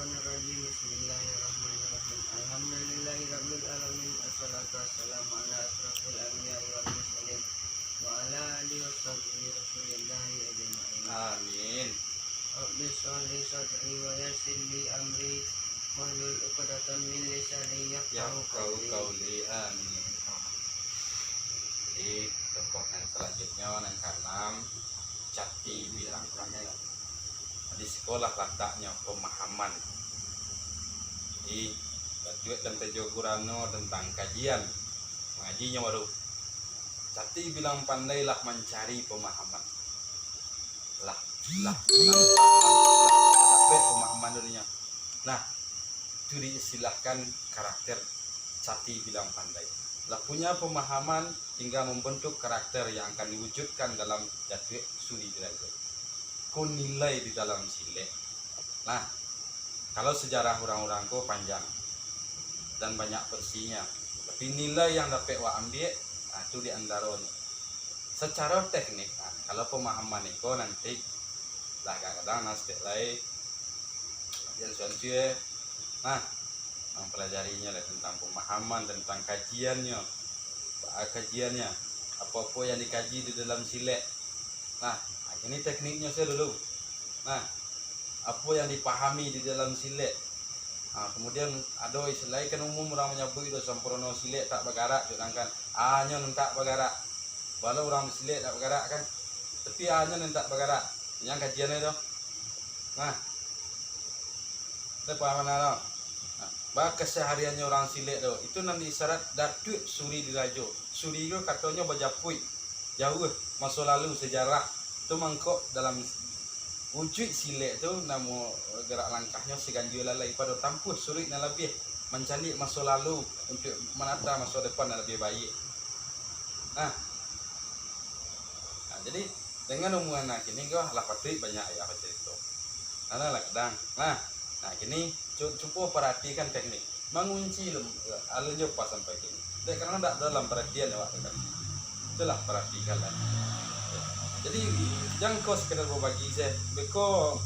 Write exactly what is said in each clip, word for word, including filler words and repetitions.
Bismillahirrahmanirrahim. Alhamdulillahirabbil alamin. Assalatu wassalamu ala asyrafil anbiya'i wal mursalin wa ala alihi wasahbihi rasulillahi ajma'in. Amin. Rabbi shrah li sadri wa yassir li amri wahlul uqdatan min lisani yafqahu Yafqahu qauli. qauli. Amin. Jadi, tokoh nan salanjutnyo, nan kaanam, Cati Bilang Pandai. Di siko lah lataknyo pamahaman. Jadi, Datuak Tan Tejo Gurano tantang kajian, mangajinyo baru. Cati Bilang Pandai lah mancari pamahaman. Lah, lah, lah, lah dapek pamahaman dulu nyo. Nah, itu diistilahkan karakter Cati Bilang Pandai. Lah punya pemahaman, tinggal membentuk karakter yang akan diwujudkan dalam Datuak Suri Dirajo. Ko nilai di dalam silek. Nah, kalau sejarah urang-urang ko panjang dan banyak versinya, tapi nilai yang dapek wak ambiak, nah, tu di antaronyo. Secara teknik, nah, kalau pemahaman iko nanti lah agak kadang nah, stek lai, Jan Suan Sue, nah, mempelajarinyo lah tentang pemahaman, tentang kajiannyo, ba-, kajiannyo, apo-apo yang dikaji di dalam silek. Nah, ini tekniknyo sajo dulu. Nah, apo yang dipahami di dalam silek. Nah, kemudian ado istilah kan umum urang manyabuik do sampurno silek tak bagarak, sedangkan anyo nan tak bagarak. Walau urang silek tak bagarak kan, tapi anyo nan tak bagarak. Yang kajiannyo tu. Nah, Teu paham bana lo. Nah, ba kesehariannyo urang silek tu, itu nan diisarat Datuak Suri Dirajo. Suri tu katonyo bajapuik, jauah, maso lalu, sejarah. Tu mangko dalam wujuik silek tu, namo gerak langkahnyo si ganjua lalai pado tampuah suruik nan labiah, mancaliak maso lalu untuak manata maso depan nan labiah baiak. Nah, nah, jadi dengan umuan nan kini ko lah patuik banyak ayah bacarito. Nah, nah, lah kadang. Nah, nah, kini cu-, cubo paratikan teknik mangunci lem-, alun jo pas sampai kini. Dek karano dak dalam paratian awak tu kan. Itulah, paratikanlah. Jadi, jan ko sekedar babagi se. Beko,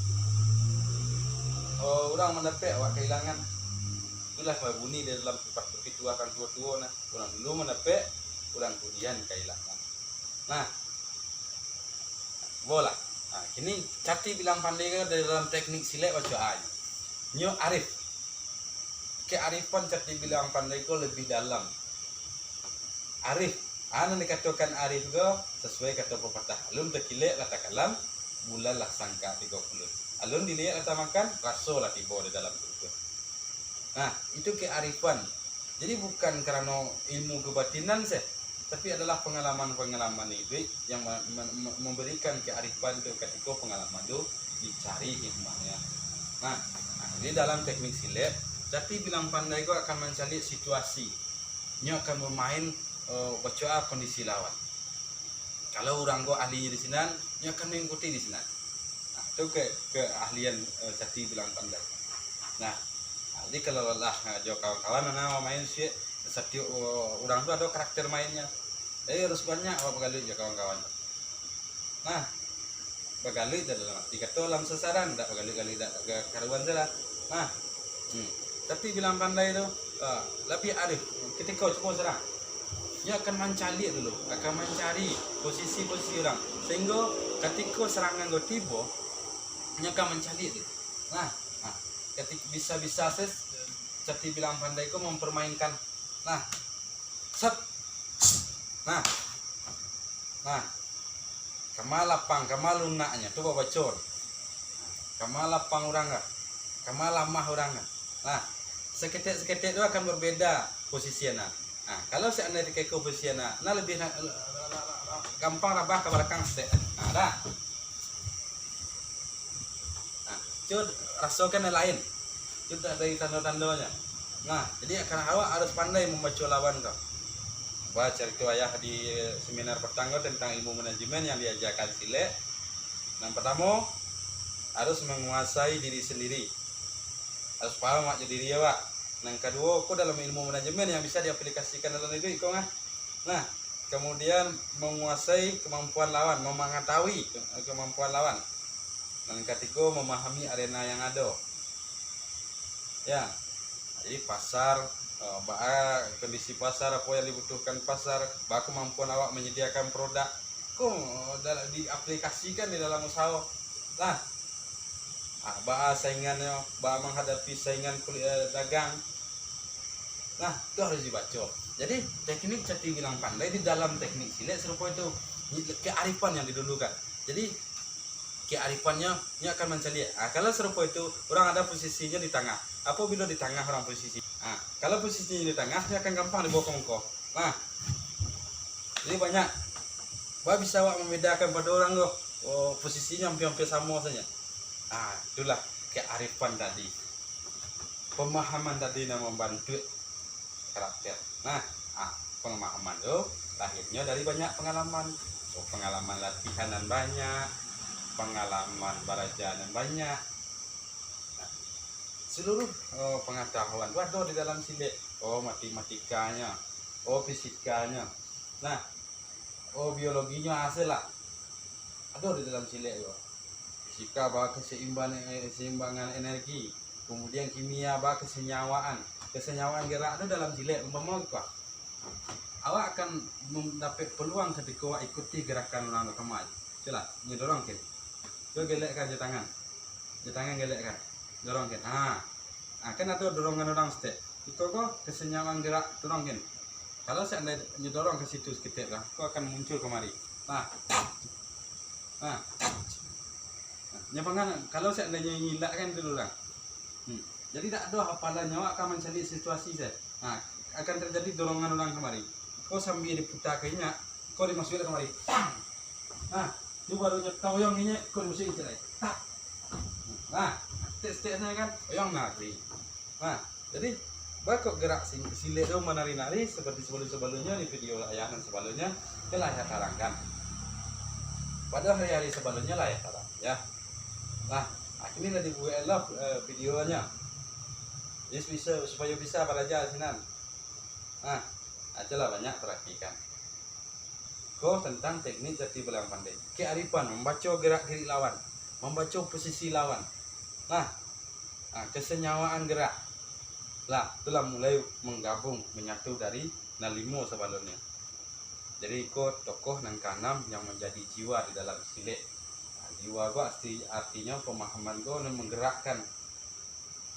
eh, urang mandapek awak kailangan. Itulah babunyi di dalam kitab pituah urang tuo-tuo nah. Urang dulu mandapek, urang kudian kailangan. Nah, bolah. Nah, kini Cati Bilang Pandai ko dari dalam teknik silek baco a nyo. Nyo arif. Kearifan Cati Bilang Pandai ko lebih dalam. Arif. A nan dikatokan arif ko sasuai kato papatah, alun takilek lah takalam, bulan lah sangka tigo puluah. Alun diliek lah tamakan, raso lah tibo di dalam tubuah. Nah, itu kearifan. Jadi, bukan karano ilmu kebatinan se, tapi adalah pengalaman-pengalaman iduik yang me-, me-, me-, memberikan kearifan tu, katiko pengalaman tu dicari hikmahnyo. Nah, nah, di dalam teknik silek, Cati Bilang Pandai ko akan mancaliak situasi. Nyo akan bermain, eh, baco a kondisi lawan. Kalau urang ko ahlinyo di sinan, nyo akan mengikuti di sinan. Nah, tu ke, keahlian, eh, Cati Bilang Pandai. Nah, nah, jadi kalau lah, eh, jo kawan-kawan, nah, main sik, satiok, eh, urang tu ado karakter mainnyo. Jadi harus banyak awak bagaluik jo kawan-kawan. Nah, bagaluik dah dalam arti kato lam sasaran, dak bagaluik-galuik dak, dak karuan salah. Nah, hmm. Tapi Bilang Pandai tu, ah, labiah arif. Katiko cubo sarang, nyo akan mancaliak dulu, akan mancari posisi-posisi urang, sehinggo katiko sarangan ko tibo, nyo akan mancaliak dulu. Nah, nah, katik-, bisa-bisa se Cati Bilang Pandai ko mempermainkan. Nah, set. Nah. Nah. Kama lapang, kama lunaknyo, tu babaco. Kama lapang urang ka, kama lamah urang ka. Nah, saketek-saketek tu akan berbeda posisi, nah. Nah, kalau seandai dikeko posisi, nah, nah lebih na-, gampang rabah ka balakang saketek. Nah, dah. Nah, tu rasokan nan lain. Tu dak dari tando-tandonyo. Nah, jadi akan awak harus pandai mambaco lawan tu. Bah, carito ayah di seminar patang ko tentang ilmu manajemen yang diajakan silek. Nan partamo, harus manguasai diri sandiri. Harus paham awak jo diri awak. Nan kaduo, ko dalam ilmu manajemen yang bisa diaplikasikan dalam iduik ko, nah. Nah, kamudian, manguasai kamampuan lawan, mamangatahui ke-, kamampuan lawan. Nan katigo, mamahami arena yang ado. Ya, jadi pasar, eh, baa kondisi pasar, apa yang dibutuhkan pasar, baa kemampuan awak menyediakan produk, ko, eh, dal-, diaplikasikan di dalam usaha. Nah, ah, baa saingannyo, baa menghadapi saingan kulit, eh, dagang. Nah, itu harus dibaco. Jadi, teknik cati bilang pandai di dalam teknik silek serupo itu, kearifan yang didulukan. Jadi, kearifannyo, nyo akan mancaliak. Ah, kalau serupo itu, urang ada posisinyo di tangah. Apabilo di tangah urang posisi, ah, kalau posisinyo di tangah, nyo akan gampang dibawa ka mangko. Nah, jadi banyak. Baa bisa awak mambedakan pado urang ko, oh, posisinyo hampir-hampir samo sajo. Ah, itulah kearifan tadi. Pemahaman tadi nan mambantuak karakter. Nah, ah, pemahaman tu lahirnyo dari banyak pengalaman. Oh, pengalaman latihan nan banyak, pengalaman baraja nan banyak. Nah, seluruh, oh, pengetahuan tu ado di dalam silek. Oh, matematikanya, oh, fisikanyo. Nah, oh, biologinyo asa lah. Ado di dalam silek tu. Fisika baa keseimbangan, eh, keseimbangan energi. Kemudian kimia baa kesenyawaan. Kesenyawaan gerak tu dalam silek, umpamo gitu lah. Awak akan mendapek peluang ketika awak ikuti gerakan urang tu kamari. Cubolah, nyo dorong kin. Cubo gelekkan jo tangan. Jo tangan gelekkan. Dorong kin. Ha. Ha, kan ado dorongan urang saketek. Iko ko kesenyawaan gerak dorong kin. Kalau seandai nyo dorong ka situ saketek lah, ko akan muncul kamari. Nah. Nah. Nyo pangan, kalau seandainyo ngilakkan tu urang. Hmm. Jadi tak ado hafalan nyo, awak ka mancari situasi sajo. Nah, akan terjadi dorongan urang kamari. Ko sambia diputa ka inyo, ko dimasuak kamari. Tang. Nah, tu baru nyo toyong inyo, ko dimasuak inyo lai. Tak. Nah, tek-tek sajo kan, toyong nah, tadi. Nah, jadi, baa kok gerak si-, silek tu manari-nari seperti sabalun-sabalunyo di video ayah nan sabalunyo, tu lah ayah tarangkan. Pado hari-hari sabalunyo lah ayah tarang, ya. Nah, kini lah dibuek lah, eh, videonyo. Jadi, bisa, supayo bisa baraja sinan. Nah, itulah banyak paratikan. Ko tentang teknik cati bilang pandai. Kearifan, mambaco gerak-gerik lawan, mambaco posisi lawan. Nah, ah, kesenyawaan gerak. Lah, tu lah mulai manggabung, manyatu dari nan limo sabalunyo. Jadi, iko tokoh nan kaanam yang manjadi jiwa di dalam silek. Nah, jiwa ko arti, artinyo pamahaman ko nan manggerakkan.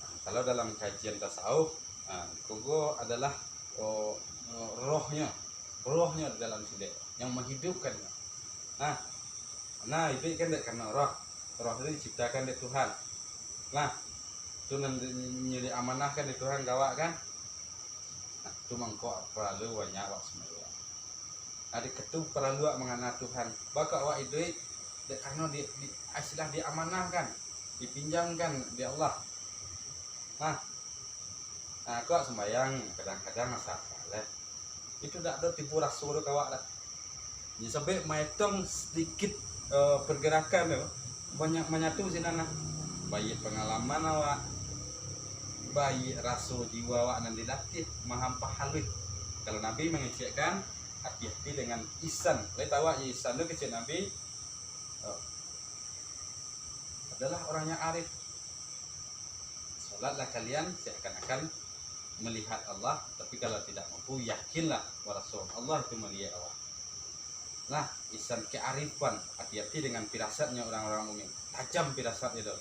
Nah, kalau dalam kajian tasawuf, nah, iko ko adalah, oh, oh, rohnyo, rohnyo di dalam silek yang manghidupkannyo. Nah, nah, iduik kan dek karano roh. Roh tu diciptakan dek Tuhan. Nah, tu nan di-, nyo diamanahkan dek Tuhan ka awak kan. Nah, tu mangko paralu banyak awak sumbayang. Nah, dek itu paralu awak mangana Tuhan. Baa kok awak iduik, dek karano di, di, istilah diamanahkan, dipinjamkan dek Allah. Nah, nah, kok sumbayang kadang-kadang asa salah. Itu dak ado timbul raso tu ka awak dak. Jadi, sampai maetong sedikit, eh, pergerakan tu, banyak manyatu sinan lah. Baiak pangalaman awak, baiak raso jiwa awak nan dilatih, mahampah haluih. Kalau Nabi mangecekkan, hati-hati dengan ihsan. Lai tahu awak ihsan tu kecek Nabi, eh, adalah orang yang arif. Salatlah kalian seakan-akan melihat Allah, tapi kalau tidak mampu, yakinlah baraso Allah itu melihat awak. Nah, ihsan kearifan, hati-hati dengan firasatnya orang-orang mukmin. Tajam firasatnya tu.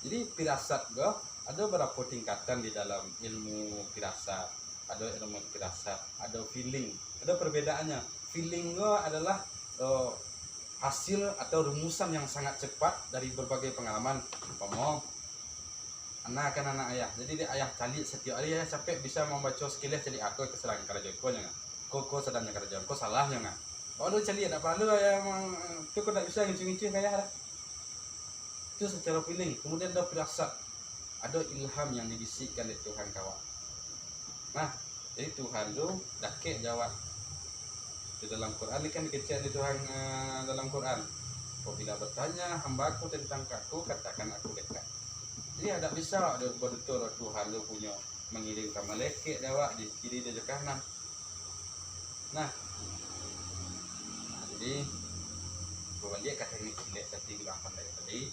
Jadi, firasat tu ada berapa tingkatan di dalam ilmu firasat. Ada ilmu firasat, ada feeling. Ada perbedaannya. Feeling tu adalah, eh, hasil atau rumusan yang sangat cepat dari berbagai pengalaman. Umpamo, anak kan anak ayah. Jadi, dek ayah caliak satiok hari, ayah capek bisa mambaco sekilas caliak, ah, ko kesalahan karajo ko nyo, ko, ko sadangnyo karajo, ko salahnyo, nah. Kalau caliak, dak paralu ayah mang-, tu ko dak bisa ngincuah-ngincuah ka ayah lah. Itu secara feeling. Kemudian ada firasat, ada ilham yang dibisikkan dek Tuhan ka awak. Nah, jadi Tuhan tu dakek jo awak. Di dalam Quran ni kan dikecek di Tuhan, eh, dalam Quran. Apabila bertanya hamba-Ku tentang Aku, katakan, Aku dekat. Jadi, dak bisa awak baduto Tuhan tu punyo mangirimkan malaikat dek awak di kiri, di kanan. Nah, nah, jadi, babaliak ka teknik silek cati bilang pandai tadi,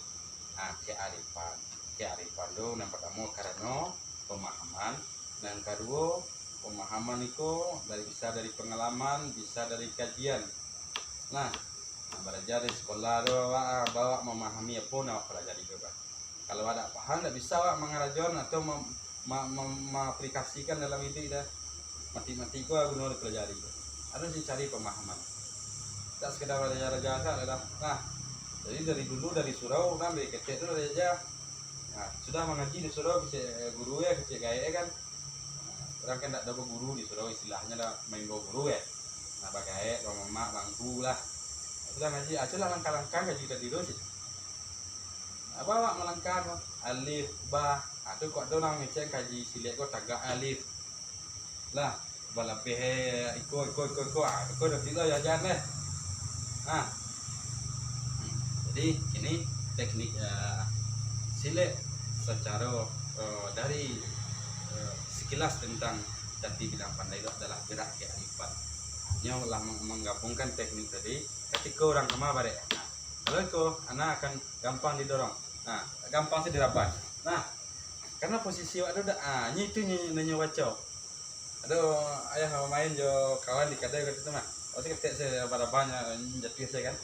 nah, kearifan. Kearifan tu nan partamo karano pemahaman, nan kaduo pemahaman iko dari, bisa dari pangalaman, bisa dari kajian. Nah, nah, balajar di sikolah tu awak, awak mamahami apo nan awak palajari tu, bah. Kalau awak dak paham, dak bisa awak mangarajoan atau ma-, ma-, ma-, maaplikasikan dalam iduik dah. Matik-matik ko guno dipelajari tu. Harus dicari pemahaman. Tak sekedar balajar aja dak dah. Nah, jadi dari dulu dari surau kan dari kecek tu dari aja. Nah, sudah mangaji di surau kecek guru ya, kecek gaek kan. Nah, urang kan dak ado baguru di surau, istilahnyo dak maimbau guru ya. Nah, bagaek, bamamak, bangku lah. Sudah ngaji, aculah langkah-langkah kaji tadi tu sih. Apa awak malangkah tu? Alif, ba. Ah, tu kok ado urang ngecek kaji silek ko tagak alif. Lah, balabeh, eh, iko, iko, iko, iko. Ah, iko dah tigo ya jan deh. Ah. Hmm. Jadi, ini teknik, eh, silek secara, eh, dari, eh, sekilas tentang Candi Bilang Pandai itu adalah gerak kearifan. Nyo lah meng-, menggabungkan teknik tadi, katiko urang kama barek. Nah, kalau iko, anak akan gampang didorong. Nah, gampang sih diraban. Nah, karena posisi awak tu dak, ah, nyo itu nyo, nyo baco. Ado ayah main jo kawan di kadai waktu tu mah. Waktu ketek saya raban-raban, jatuh saya kan.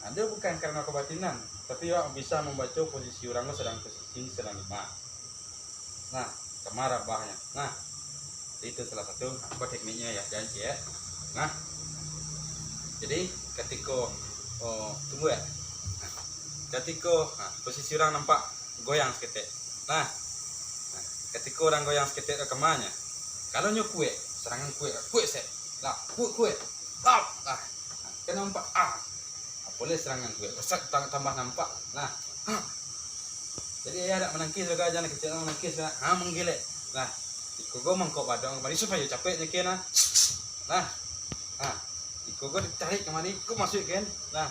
Nah, dia bukan karena kebatinan, tapi awak bisa membaca posisi orang tu sedang posisi sedang di ma. Nah, kama rabahnya. Nah, itu salah satu apa tekniknya ya, janji ya. Nah, jadi katiko, oh, tunggu ya. Nah, katiko, nah, posisi orang nampak goyang saketek. Nah, nah, katiko orang goyang saketek tu kamanyo? Kalau nyo kuek, serangan kuek, kuek set. Lah, kuek, kuek. Tap. Lah. Nah, kan nampak, ah. Boleh serangan kuek. Besar tam-, tambah nampak. Nah. Ha. Jadi ayah dak manangkis juga, jan kecek manangkis lah. Ha, manggelek. Nah, iko go mangkok badang kamari supayo capek nyekin nah. Nah. Ha. Iko go ditarik kamari, iko masuak kan. Nah.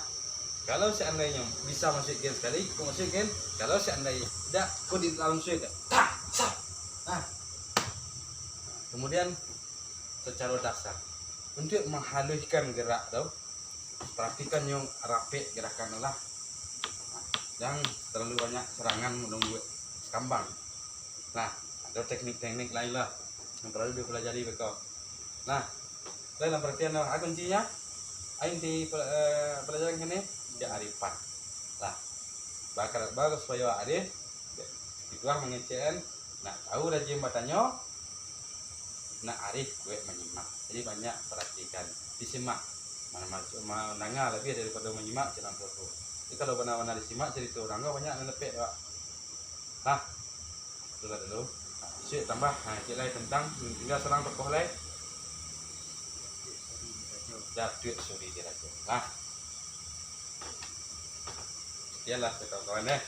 Kalau seandainyo bisa masuak kan sakali, iko masuak kan. Kalau seandainyo dak, iko di dalam suik. Tak, sah. Nah. Kemudian secara dasar, untuk menghaluskan gerak tu, perhatikan yang rapek gerakan tu lah. Jangan terlalu banyak serangan menunggu sekambang. Nah, ada teknik-teknik lain lah yang perlu dipelajari beko. Nah, lain lah perhatian lah. Ah, kuncinya, ah, inti pel-, eh, pelajaran kini, kearifan. Lah, bakar, bagus supaya arif, itulah mengecekan. Nah, tahu rajin batanyo, nak arif kuek manyimak. Jadi banyak perhatikan, disimak. Mana ma-, mandanga lebih daripada manyimak, cek urang tu. Jadi kalau bana-bana disimak cerita urang ko banyak nan dapek, Pak. Nah, itulah dulu. Nah, isuak tambah, nah, cek lai tentang tinggal surang tokoh lai. Datuak Suri Dirajo. Nah. Sekianlah kawan-kawan, eh.